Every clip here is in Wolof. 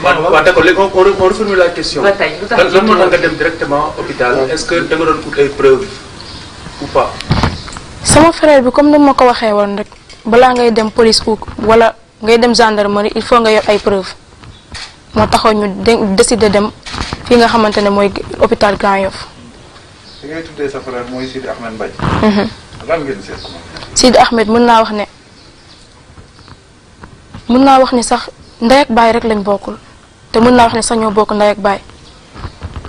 d'accord léegi on reformule la question. ba tey lu tax lan moo tax nga dem directement hôpital est-ce que da nga doon ut ay preuves ou pas. sama frère bi comme ni ma ko waxee woon rek balaa ngay dem police ou wala ngay dem gendarmerie il faut nga yor ay preuves moo taxoon ñu décider dem fii nga xamante ne mooy hôpital Grand Yoff. li ngay tuddee sa frère mooy Sidi Ahmed Mbaye. lan ngeen seet ko. Sidi Ahmed mën naa wax ne sax ndey ak baay rek lañ bokkul te mën naa wax ne sax ñoo bokk ndey ak baay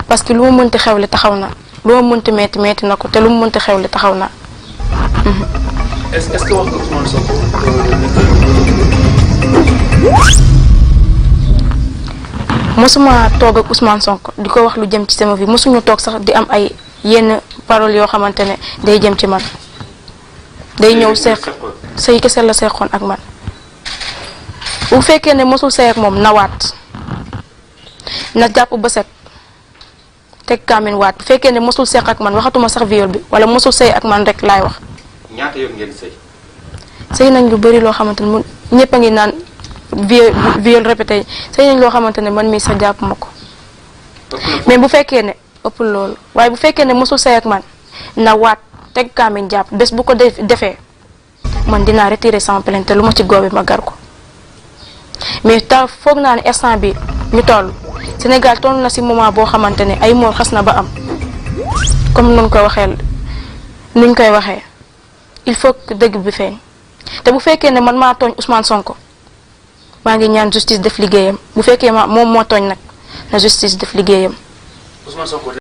parce que lu mu mënti xewle taxaw na lu mu mënti metti na ko te lu mu mënti xewle taxaw na. est-ce que wax nga Ousmane Sonko. mosuma toog ak Ousmane Sonko di ko wax lu jëm ci sama vie mosuñu toog sax di am ay yenn paroles yoo xamante ne day jëm ci man day ñëw say kese la seexoon ak man. bu fekkee ne mosul sey ak moom na waat na jàpp ba set teg kaamin waat bu fekkee ne mosul seex ak man waxatuma sax viol bi wala mosul sey ak man rek laay wax. ñaata yoon ngeen sëy. sëy nañ lu bari loo xamante ne ñëpp a ngi naan viol répété sëy nañ loo xamante ne man mii sax jàpp ma ko. mais bu fekkee ne ëpp loolu waaye bu fekkee ne mosul sey ak man na waat teg kaamin jàpp bés bu ko defee man dinaa retirer sama plainte lu ma ci góobe ma gar ko. mais foog naa ne instant bi ñu toll Sénégal toll na ci moment boo xamante ne ay moor xas na ba am comme nuñ koy waxee il faut que dëgg bi feeñ te bu fekkee ne man maa tooñ Ousmane Sonko maa ngi ñaan justice def liggéeyam bu fekkee moom moo tooñ nag na justice def liggéeyam. Ousmane Sonko